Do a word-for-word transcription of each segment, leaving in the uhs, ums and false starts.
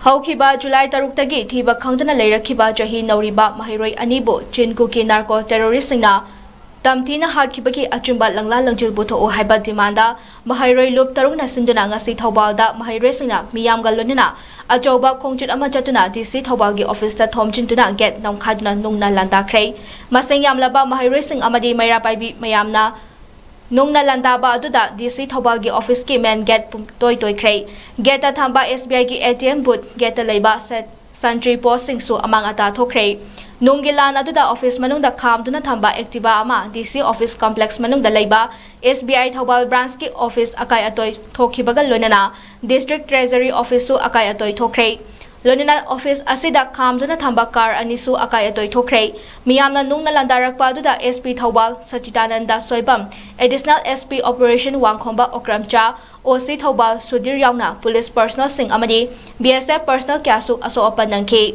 ꯍꯧꯈꯤꯕ ꯖꯨꯂꯥꯏ ꯇꯔꯨꯛꯇꯒꯤ ꯊꯤꯕ ꯈꯪꯗꯅ ꯂꯩꯔꯛꯈꯤꯕ ꯆꯍꯤ ꯅꯧꯔꯤꯕ ꯃꯍꯩꯔꯣꯏ ꯑꯅꯤꯕꯨ ꯆꯤꯟ ꯀꯨꯀꯤ ꯅꯥꯔꯀꯣ ꯇꯦꯔꯣꯔꯤꯁꯁꯤꯡꯅ ꯇꯝꯊꯤꯅ ꯍꯥꯠꯈꯤꯕꯒꯤ ꯑꯆꯨꯝꯕ ꯂꯪꯂꯥ ꯂꯪꯖꯤꯜ ꯄꯨꯊꯣꯛꯎ ꯍꯥꯏꯕ ꯗꯤꯃꯥꯟꯗ ꯃꯍꯩꯔꯣꯏ ꯂꯨꯞ ꯇꯔꯨꯛꯅ ꯁꯤꯟꯗꯨꯅ ꯉꯁꯤ ꯊꯧꯕꯥꯜꯗ ꯃꯍꯩꯔꯣꯏꯁꯤꯡꯅ ꯃꯤꯌꯥꯝꯒ ꯂꯣꯏꯅꯅ ꯑꯆꯧꯕ ꯈꯣꯡꯆꯠ ꯑꯃ ꯆꯠꯇꯨꯅ ꯗꯤ ꯁꯤ ꯊꯧꯕꯥꯜꯒꯤ ꯑꯣꯐꯤꯁꯇ ꯊꯣꯝꯖꯤꯟꯗꯨꯅ ꯒꯦꯠ ꯅꯝꯈꯥꯏꯗꯨꯅ ꯅꯨꯡꯅ ꯂꯥꯟꯗꯥꯈ꯭ꯔꯦ꯫ ꯃꯁꯤꯡ ꯌꯥꯝꯂꯕ ꯃꯍꯩꯔꯣꯏꯁꯤꯡ ꯑꯃꯗꯤ ꯃꯩꯔꯥ ꯄꯥꯏꯕꯤ ꯃꯌꯥꯝꯅ ꯅꯨꯡꯅ ꯂꯥꯟꯗꯥꯕ ꯑꯗꯨꯗ ꯗꯤ ꯁꯤ ꯊꯧꯕꯥꯜꯒꯤ ꯑꯣꯐꯤꯁꯀꯤ ꯃꯦꯟ ꯒꯦꯠ ꯄꯨꯡꯇꯣꯏ ꯇꯣꯏꯈ꯭ꯔꯦ꯫ ꯒꯦꯠꯇ ꯊꯝꯕ ꯑꯦꯁ ꯕꯤ ꯑꯥꯏꯒꯤ ꯑꯦ ꯇꯤ ꯑꯦꯝ ꯕꯨꯠ, ꯒꯦꯠꯇ ꯂꯩꯕ ꯁꯦ-, ꯁꯟꯇ꯭ꯔꯤ ꯄꯣꯁꯁꯤꯡꯁꯨ ꯑꯃꯥꯡ ꯑꯇꯥ ꯊꯣꯛꯈ꯭ꯔꯦ꯫ ꯅꯨꯡꯒꯤ ꯂꯥꯟ ꯑꯗꯨꯗ ꯑꯣꯐꯤꯁ ꯃꯅꯨꯡꯗ ꯈꯥꯝꯗꯨꯅ ꯊꯝꯕ ꯑꯦꯛꯇꯤꯚꯥ ꯑꯃ, ꯗꯤ ꯁꯤ ꯑꯣꯐꯤꯁ ꯀꯝꯄ꯭ꯂꯦꯛꯁ ꯃꯅꯨꯡꯗ ꯂꯩꯕ ꯑꯦꯁ ꯕꯤ ꯑꯥꯏ ꯊꯧꯕꯥꯜ ꯕ꯭ꯔꯥꯟꯁꯀꯤ ꯑꯣꯐꯤꯁ ꯑꯀꯥꯏ ꯑꯇꯣꯏ ꯊꯣꯛꯈꯤꯕꯒ ꯂꯣꯏꯅꯅ ꯗꯤꯁꯇ꯭ꯔꯤꯛ ꯇ꯭ꯔꯦꯖꯔꯤ ꯑꯣꯐꯤꯁꯁꯨ ꯑꯀꯥꯏ ꯑꯇꯣꯏ ꯊꯣꯛꯈ꯭ꯔꯦ꯫ ꯂꯣꯏꯅꯅ ꯑꯣꯐꯤꯁ ꯑꯁꯤꯗ ꯈꯥꯝꯗꯨꯅ ꯊꯝꯕ ꯀꯥꯔ ꯑꯅꯤꯁꯨ ꯑꯀꯥꯏ ꯑꯇꯣꯏ ꯊꯣꯛꯈ꯭ꯔꯦ꯫ ꯃꯤꯌꯥꯝꯅ ꯅꯨꯡꯅ ꯂꯥꯟꯗꯥꯔꯛꯄ ꯑꯗꯨꯗ ꯑꯦꯁ ꯄꯤ ꯊꯧꯕꯥꯜ ꯁꯆꯤꯗꯥꯅꯟꯗ ꯁꯣꯏꯕꯝ, ꯑꯦꯗꯤꯁꯅꯦꯜ ꯑꯦꯁ ꯄꯤ ꯑꯣꯄꯔꯦꯁꯟ ꯋꯥꯡꯈꯣꯝꯕ ꯑꯣꯀ꯭ꯔꯝꯆꯥ, ꯑꯣ ꯁꯤ ꯊꯧꯕꯥꯜ ꯁꯨꯙꯤꯔ ꯌꯥꯎꯅ ꯄꯨꯂꯤꯁ ꯄꯔꯁꯅꯦꯜꯁꯤꯡ ꯑꯃꯗꯤ ꯕꯤ ꯑꯦꯁ ꯑꯦꯐ ꯄꯔꯁꯅꯦꯜ ꯀꯌꯥꯁꯨ ꯑꯁꯣꯛ ꯑꯄꯟ ꯅꯪꯈꯤ꯫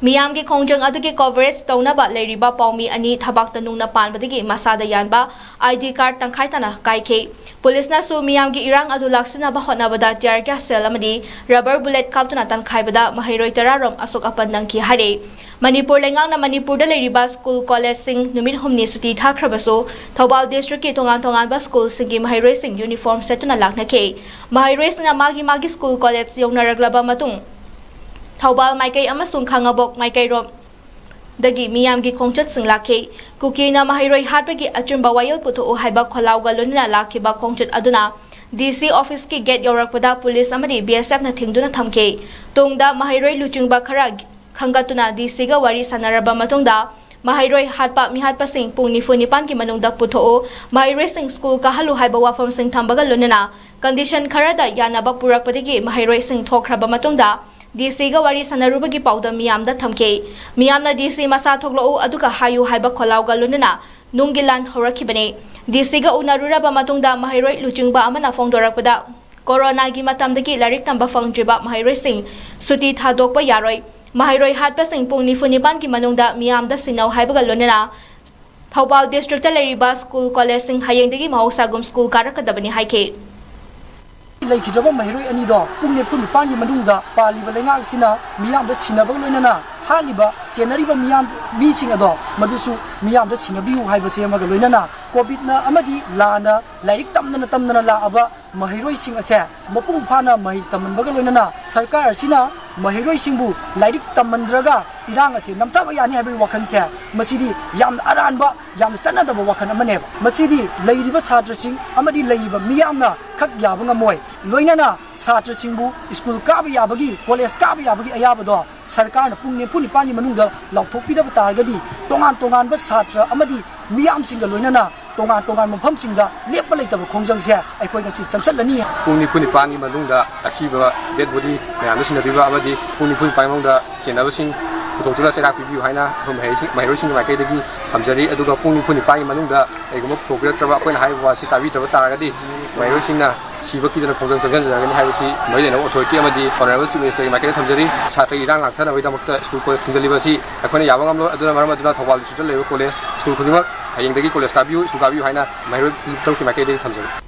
ꯃꯤꯌꯥꯝꯒꯤ ꯈꯣꯡꯖꯪ ꯑꯗꯨꯒꯤ ꯀꯣꯚꯔꯦꯖ ꯇꯧꯅꯕ ꯂꯩꯔꯤꯕ ꯄꯥꯎꯃꯤ ꯑꯅꯤ ꯊꯕꯥꯛꯇ ꯅꯨꯡꯅ ꯄꯥꯟꯕꯗꯒꯤ ꯃꯁꯥꯗ ꯌꯥꯟꯕ ꯑꯥꯏ ꯗꯤ ꯀꯥꯔꯗ ꯇꯪꯈꯥꯏ ꯇꯥꯅ ꯀꯥꯏꯈꯤ꯫ ꯄꯨꯂꯤꯁꯅꯁꯨ ꯃꯤꯌꯥꯝꯒꯤ ꯏꯔꯥꯡ ꯑꯗꯨ ꯂꯥꯛꯁꯤꯟꯅꯕ ꯍꯣꯠꯅꯕꯗ ꯇꯤꯌꯥꯔ ꯒ꯭ꯌꯥꯁ ꯁꯦꯜ ꯑꯃꯗꯤ ꯔꯕꯔ ꯕꯨꯂꯦꯠ ꯀꯥꯞꯇꯨꯅ ꯇꯪꯈꯥꯏꯕꯗ ꯃꯍꯩꯔꯣꯏ ꯇꯔꯥꯔꯣꯝ ꯑꯁꯣꯛ ꯑꯄꯟ ꯅꯪꯈꯤ ꯍꯥꯏꯔꯤ꯫ ꯃꯅꯤꯄꯨꯔ ꯂꯩꯉꯥꯛꯅ ꯃꯅꯤꯄꯨꯔꯗ ꯂꯩꯔꯤꯕ ꯁ꯭ꯀꯨꯜ ꯀꯣꯂꯦꯖꯁꯤꯡ ꯅꯨꯃꯤꯠ ꯍꯨꯝꯅꯤ ꯁꯨꯇꯤ ꯊꯥꯈ꯭ꯔꯕꯁꯨ, ꯊꯧꯕꯥꯜ ꯗꯤꯁꯇ꯭ꯔꯤꯛꯀꯤ ꯇꯣꯉꯥꯟ ꯇꯣꯉꯥꯟꯕ ꯁ꯭ꯀꯨꯜꯁꯤꯡꯒꯤ ꯃꯍꯩꯔꯣꯏꯁꯤꯡ ꯌꯨꯅꯤꯐꯣꯔꯝ ꯁꯦꯠꯇꯨꯅ ꯂꯥꯛꯅꯈꯤ꯫ ꯃꯍꯩꯔꯣꯏꯁꯤꯡꯅ ꯃꯥꯒꯤ ꯃꯥꯒꯤ ꯁ꯭ꯀꯨꯜ ꯀꯣꯂꯦꯖ ꯌꯧꯅꯔꯛꯂꯕ ꯃꯇꯨꯡ, ꯊꯧꯕꯥꯜ ꯃꯥꯏꯀꯩ ꯑꯃꯁꯨꯡ ꯈꯥꯉꯕꯣꯛ ꯃꯥꯏꯀꯩꯔꯣꯝꯗꯒꯤ ꯃꯤꯌꯥꯝꯒꯤ ꯈꯣꯡꯆꯠꯁꯤꯡ ꯂꯥꯛꯈꯤ꯫ ꯀꯨꯀꯤꯅ ꯃꯍꯩꯔꯣꯏ ꯍꯥꯠꯄꯒꯤ ꯑꯆꯨꯝꯕ ꯋꯥꯌꯦꯜ ꯄꯨꯊꯣꯛꯎ ꯍꯥꯏꯕ ꯈꯣꯜꯂꯥꯎꯒ ꯂꯣꯏꯅꯅ ꯂꯥꯛꯈꯤꯕ ꯈꯣꯡꯆꯠ ꯑꯗꯨꯅ ꯗꯤ ꯁꯤ ꯑꯣꯐꯤꯁꯀꯤ ꯒꯦꯠ ꯌꯧꯔꯛꯄꯗ ꯄꯨꯂꯤꯁ ꯑꯃꯗꯤ ꯕꯤ ꯑꯦꯁ ꯑꯦꯐꯅ ꯊꯤꯡꯗꯨꯅ ꯊꯝꯈꯤ꯫ ꯇꯨꯡꯗ ꯃꯍꯩꯔꯣꯏ ꯂꯨꯆꯤꯡꯕ ꯈꯔ ꯈꯟꯒꯠꯇꯨꯅ ꯗꯤ ꯁꯤꯒ ꯋꯥꯔꯤ ꯁꯥꯟꯅꯔꯕ ꯃꯇꯨꯡꯗ, ꯃꯍꯩꯔꯣꯏ ꯍꯥꯠꯄ ꯃꯤꯍꯥꯠꯄꯁꯤꯡ ꯄꯨꯡ ꯅꯤꯐꯨ ꯅꯤꯄꯥꯟꯒꯤ ꯃꯅꯨꯡꯗ ꯄꯨꯊꯣꯛꯎ, ꯃꯍꯩꯔꯣꯏꯁꯤꯡ ꯁ꯭ꯀꯨꯜ ꯀꯥꯍꯜꯂꯨ ꯍꯥꯏꯕ ꯋꯥꯐꯝꯁꯤꯡ ꯊꯝꯕꯒ ꯂꯣꯏꯅꯅ ꯀꯟꯗꯤꯁꯟ ꯈꯔꯗ ꯌꯥꯅꯕ ꯄꯨꯔꯛꯄꯗꯒꯤ ꯃꯍꯩꯔꯣꯏꯁꯤꯡ ꯊꯣꯛꯈ꯭ꯔꯕ ꯃꯇꯨꯡꯗ ꯗꯤ ꯁꯤꯒ ꯋꯥꯔꯤ ꯁꯥꯟꯅꯔꯨꯕꯒꯤ ꯄꯥꯎꯗꯝ ꯃꯤꯌꯥꯝꯗ ꯊꯝꯈꯤ꯫ ꯃꯤꯌꯥꯝꯅ ꯗꯤ ꯁꯤ ꯃꯁꯥ ꯊꯣꯛꯂꯛꯎ ꯑꯗꯨꯒ ꯍꯥꯏꯌꯨ ꯍꯥꯏꯕ ꯈꯣꯜꯂꯥꯎꯒ ꯂꯣꯏꯅꯅ ꯅꯨꯡꯒꯤ ꯂꯥꯟ ꯍꯧꯔꯛꯈꯤꯕꯅꯤ꯫ ꯗꯤ ꯁꯤꯒ ꯎꯅꯔꯨꯔꯕ ꯃꯇꯨꯡꯗ ꯃꯍꯩꯔꯣꯏ ꯂꯨꯆꯤꯡꯕ ꯑꯃꯅ ꯐꯣꯡꯗꯣꯔꯛꯄꯗ, ꯀꯣꯔꯣꯅꯥꯒꯤ ꯃꯇꯝꯗꯒꯤ ꯂꯥꯏꯔꯤꯛ ꯇꯝꯕ ꯐꯪꯗ꯭ꯔꯤꯕ ꯃꯍꯩꯔꯣꯏꯁꯤꯡ ꯁꯨꯇꯤ ꯊꯥꯗꯣꯛꯄ ꯌꯥꯔꯣꯏ꯫ ꯃꯍꯩꯔꯣꯏ ꯍꯥꯠꯄꯁꯤꯡ ꯄꯨꯡ ꯅꯤꯐꯨ ꯅꯤꯄꯥꯟꯒꯤ ꯃꯅꯨꯡꯗ ꯃꯤꯌꯥꯝꯗ ꯁꯤꯟꯅꯧ ꯍꯥꯏꯕꯒ ꯂꯣꯏꯅꯅ ꯊꯧꯕꯥꯜ ꯗꯤꯁꯇ꯭ꯔꯤꯛꯇ ꯂꯩꯔꯤꯕ ꯁ꯭ꯀꯨꯜ ꯀꯣꯂꯦꯖꯁꯤꯡ ꯍꯌꯦꯡꯗꯒꯤ ꯃꯍꯧꯁꯥꯒꯨꯝ ꯁ꯭ꯀꯨꯜ ꯀꯥꯔꯛꯀꯗꯕꯅꯤ ꯍꯥꯏꯈꯤ꯫ ꯂꯩꯈꯤꯗ꯭ꯔꯕ ꯃꯍꯩꯔꯣꯏ ꯑꯅꯤꯗꯣ ꯄꯨꯡ ꯅꯤꯐꯨ ꯅꯤꯄꯥꯟꯒꯤ ꯃꯅꯨꯡꯗ ꯄꯥꯜꯂꯤꯕ ꯂꯩꯉꯥꯛ ꯑꯁꯤꯅ ꯃꯤꯌꯥꯝꯗ ꯁꯤꯟꯅꯕꯒ ꯂꯣꯏꯅꯅ ꯍꯥꯠꯂꯤꯕ, ꯆꯦꯟꯅꯔꯤꯕ ꯃꯤꯌꯥꯝ, ꯃꯤꯁꯤꯡ ꯑꯗꯣ ꯃꯗꯨꯁꯨ ꯃꯤꯌꯥꯝꯗ ꯁꯤꯟꯅꯕꯤꯌꯨ ꯍꯥꯏꯕꯁꯦ ꯑꯃꯒ ꯂꯣꯏꯅꯅ ꯀꯣꯚꯤꯗꯅ ꯑꯃꯗꯤ ꯂꯥꯟꯅ ꯂꯥꯏꯔꯤꯛ ꯇꯝꯗꯅ ꯇꯝꯗꯅ ꯂꯥꯛꯑꯕ ꯃꯍꯩꯔꯣꯏꯁꯤꯡ ꯑꯁꯦ ꯃꯄꯨꯡ ꯐꯥꯅ ꯃꯍꯩ ꯇꯝꯍꯟꯕꯒ ꯂꯣꯏꯅꯅ ꯁꯔꯀꯥꯔ ꯑꯁꯤꯅ ꯃꯍꯩꯔꯣꯏꯁꯤꯡꯕꯨ ꯂꯥꯏꯔꯤꯛ ꯇꯝꯍꯟꯗ꯭ꯔꯒ ꯏꯔꯥꯡ ꯑꯁꯦ ꯅꯝꯊꯕ ꯌꯥꯅꯤ ꯍꯥꯏꯕꯒꯤ ꯋꯥꯈꯜꯁꯦ, ꯃꯁꯤꯗꯤ ꯌꯥꯝꯅ ꯑꯔꯥꯟꯕ, ꯌꯥꯝꯅ ꯆꯠꯅꯗꯕ ꯋꯥꯈꯜ ꯑꯃꯅꯦꯕ꯫ ꯃꯁꯤꯗꯤ ꯂꯩꯔꯤꯕ ꯁꯥꯇ꯭ꯔꯁꯤꯡ ꯑꯃꯗꯤ ꯂꯩꯔꯤꯕ ꯃꯤꯌꯥꯝꯅ ꯈꯛ ꯌꯥꯕ ꯉꯝꯃꯣꯏ꯫ ꯂꯣꯏꯅꯅ ꯁꯥꯇ꯭ꯔꯁꯤꯡꯕꯨ ꯁ꯭ꯀꯨꯜ ꯀꯥꯕ ꯌꯥꯕꯒꯤ, ꯀꯣꯂꯦꯖ ꯀꯥꯕ ꯌꯥꯕꯒꯤ ꯑꯌꯥꯕꯗꯣ ꯁꯔꯀꯥꯔꯅ ꯄꯨꯡ ꯅꯤꯐꯨ ꯅꯤꯄꯥꯟꯒꯤ ꯃꯅꯨꯡꯗ ꯂꯥꯎꯊꯣꯛꯄꯤꯗꯕ ꯇꯥꯔꯒꯗꯤ, ꯇꯣꯉꯥꯟ ꯇꯣꯉꯥꯟꯕ ꯁꯥꯇ꯭ꯔ ꯑꯃꯗꯤ ꯃꯤꯌꯥꯝꯁꯤꯡꯒ ꯂꯣꯏꯅꯅ ꯇꯣꯉꯥꯟ ꯇꯣꯉꯥꯟꯕ ꯃꯐꯝꯁꯤꯡꯗ ꯂꯦꯞꯄ ꯂꯩꯇꯕ ꯈꯣꯡꯖꯪꯁꯦ ꯑꯩꯈꯣꯏ ꯉꯁꯤ ꯆꯪꯁꯤꯜꯂꯅꯤ꯫ ꯄꯨꯡ ꯅꯤꯐꯨ ꯅꯤꯄꯥꯟꯒꯤ ꯃꯅꯨꯡꯗ ꯑꯁꯤꯕ dead body ꯃꯌꯥꯝꯗꯨ ꯁꯤꯟꯅꯕꯤꯕ ꯑꯃꯗꯤ ꯄꯨꯡ ꯅꯤꯐꯨ ꯅꯤꯄꯥꯟꯒꯤ ꯃꯅꯨꯡꯗ ꯆꯦꯟꯅꯕꯁꯤꯡ ꯄꯨꯊꯣꯛꯇꯨꯅ ꯆꯩꯔꯥꯛ ꯄꯤꯕꯤꯌꯨ ꯍꯥꯏꯅ ꯑꯩꯈꯣꯏ ꯃꯍꯩꯔꯣꯏꯁꯤꯡ, ꯃꯍꯩꯔꯣꯏꯁꯤꯡꯒꯤ ꯃꯥꯏꯀꯩꯗꯒꯤ ꯊꯝꯖꯔꯤ꯫ ꯑꯗꯨꯒ ꯄꯨꯡ ꯅꯤꯐꯨ ꯅꯤꯄꯥꯟꯒꯤ ꯃꯅꯨꯡꯗ ꯀꯩꯒꯨꯝꯕ ꯄꯨꯊꯣꯛꯄꯤꯔꯛꯇ꯭ꯔꯕ, ꯑꯩꯈꯣꯏꯅ ꯍꯥꯏꯔꯤꯕ ꯋꯥꯁꯤ ꯇꯥꯕꯤꯗ꯭ꯔꯕ ꯇꯥꯔꯒꯗꯤ ꯃꯍꯩꯔꯣꯏꯁꯤꯡꯅ ꯁꯤꯕ ꯀꯤꯗꯅ ꯈꯣꯡꯖꯪ ꯆꯪꯁꯤꯟꯖꯔꯒꯅꯤ ꯍꯥꯏꯕꯁꯤ ꯃꯔꯤ ꯂꯩꯅꯕ authority ꯑꯃꯗꯤ Honourable Chief Ministerꯒꯤ ꯃꯥꯏꯀꯩꯗ ꯊꯝꯖꯔꯤ꯫ ꯁꯥꯇ꯭ꯔꯒꯤ ꯏꯔꯥꯡ ꯂꯥꯡꯊꯅꯕꯒꯤꯗꯃꯛꯇ ꯁ꯭ꯀꯨꯜ ꯀꯣꯂꯦꯖ ꯊꯤꯡꯖꯤꯜꯂꯤꯕ ꯑꯁꯤ ꯑꯩꯈꯣꯏꯅ ꯌꯥꯕ ꯉꯝꯂꯣꯏ꯫ ꯑꯗꯨꯅ ꯃꯔꯝ ꯑꯗꯨꯅ ꯊꯧꯕꯥꯜ districtꯇ ꯂꯩꯔꯤꯕ ꯀꯣꯂꯦꯖ, ꯁ꯭ꯀꯨꯜ ꯈꯨꯗꯤꯡꯃꯛ ꯍꯌꯦꯡꯗꯒꯤ ꯀꯣꯂꯦꯖ ꯀꯥꯕꯤꯌꯨ, ꯁ꯭ꯀꯨꯜ ꯀꯥꯕꯤꯌꯨ ꯍꯥꯏꯅ ꯃꯍꯩꯔꯣꯏ ꯇꯔꯨꯛꯀꯤ ꯃꯥꯏꯀꯩꯗꯒꯤ ꯊꯝꯖꯔꯤ꯫